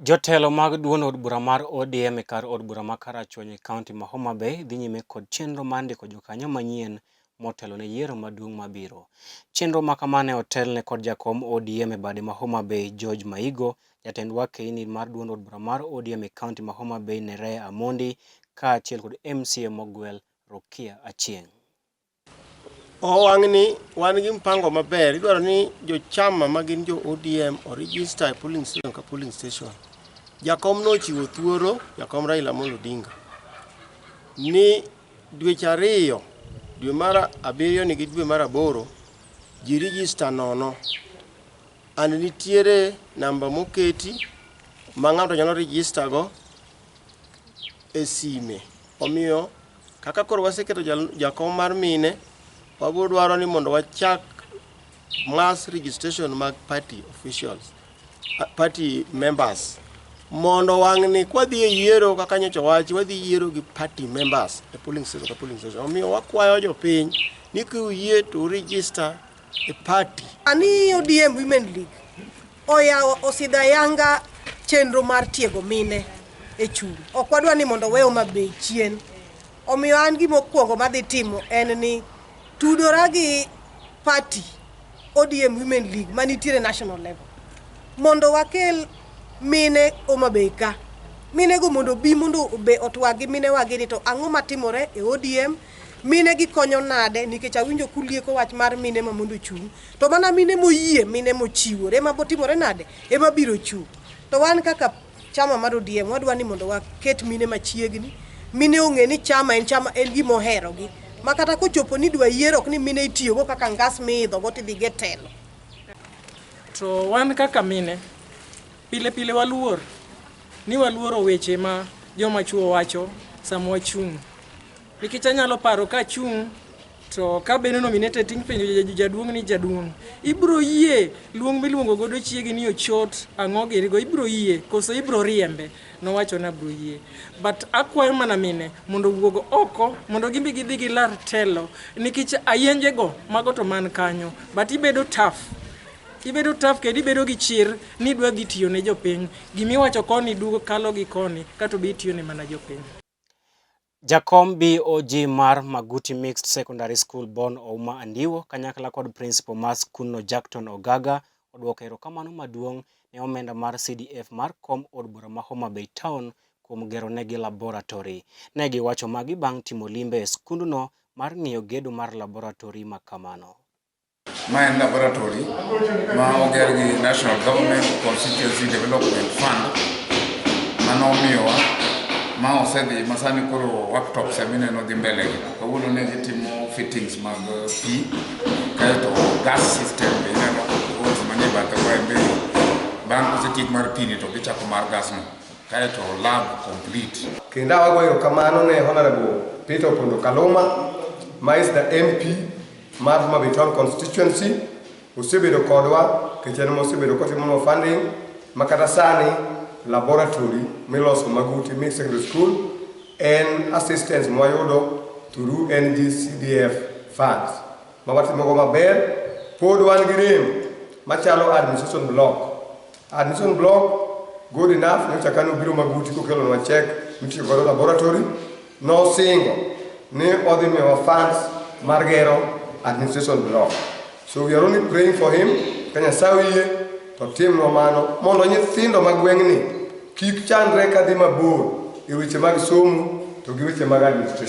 Jotelo mag duond od bura mar ODM e kar od bura ma Karachuonyo e kaunti ma Homa Bay dhi nyime kod chenro mar ndiko jokanyo manyien motelo ne yiero maduong' mabiro. Chenro ma kama ne otelne kod jakom ODM e bade ma Homa Bay George Maigo, jatend wakeini mar duond od bura mar ODM e kaunti ma Homa Bay Nerea Amondi kaachiel kod MCA mogwel Rokia Achieng'. Owang'ni wan gi mpango maber. Idwaro ni jochama ma gin jo ODM o-register e polling station ka polling station. Jakom nochiwo thuolo, jakom Raila Amolo Odinga, ni dweche 2, dwe mar 7 ni gi dwe mar 8, ji register nono. And nitiere namba moketi ma ng'ato nyalo register go e sime. Omiyo kaka koro waseketo jakom mar mine, wabiro dwaro ni mondo wachak mass registration mag party officials, party members. Mondo wang'ni kwadhi e yiero kaka nyocha owachi, wadhi yiero gi party members e polling station ka polling station. Omiyo wakwayo jopiny ni kuyie to register e party. Ani ODM Women League oyawo osidho ayanga chenro mar tiego mine e chung'. Ok wadwa ni mondo we Homa Bay chien. Omiyo an gimokwongo madhi timo en ni tudora gi party ODM Women League manitiere national level mondo wakel mine Homa Bay ka. Mine go mondo obi mondo obe otwag gi mine wagi ni to ang'o matimore e ODM, mine gikonyo nade nikech awinjo kulieko wach mar mine ma mondo ochung'. To mana mine moyie, mine mochiwore ema botimore nade, ema biro chung'. To wan kaka chama mar ODM wadwa ni mondo waket mine machiegni, mine ong'e ni chama en chama en gima oherogi. Ma kata kochopo ni idwa yier ok ni mine itiyogo kaka ngas miidho go tidhi go e telo. To wan kaka mine, pile pile waluor ni waluoro weche ma joma chuo wacho sama wachung'. Nikech anyalo paro ka achung' to kabedo nominated tipenjo jaduong' ni jaduong' ibro yie luong miluongo godo chiegi ni ochot ang'o gini go ibro yie koso ibro riembe nowacho ni abro yie but akwayo mana mine mondo owuog oko mondo gimbe gidhi gilar telo nikech ayenje go mago to man kanyo but ibedo tough ibedo tough kendo ibedo gi chir ni idwa dhi tiyo ne jopiny gimiwacho koni duogo kalo gi koni kato be itiyo ne mana jopiny. Jakom BOG mar Maguti Mixed Secondary School Bon Ouma Andiwo kanyakla kod principal mar skundno Jackton Ogaga oduoko erokamano maduong' ne omenda mar CDF mar kom od bura ma Homa Bay Town kuom gero negi laboratory. Ne giwacho magi bang' timo limbe e skundno mar ng'iyo gedo mar laboratory ma kamano. Ma en laboratory ma oger gi National Government Constituency Development Fund manomiyowa ma osedhi ma sani koro workshops emineno dhi mbele gi. Kawuono ne gitimo fittings mag pi kaeto gas system be ineno ot manie bathe go embe bang' kosetiek mar pi ni to gichako mar gas no kaeto lab complete. Kendo wagoyo erokamano ne Honorable Peter Opondo Kaluma ma is the MP mar Homa Bay Town Constituency. Osebedo kodwa nikech en mosebedo kotimonwa funding ma kata sani laboratory miloso Maguti Mixed Secondary School en assistance mwayudo through NGCDF funds ma watimogo maber. Pod wan gi rem machalo administration block. Administration block good enough nyocha kane obiro Maguti kokelonwa check mitiyo godo laboratory nosingo ni odhi miyowa funds mar gero administration block. So we are only praying for him ka Nyasaye oyie to timnwa mano mondo nyithindo mag gweng'ni kik chandre kadhi mabor e weche mag somo to gi weche mag administration.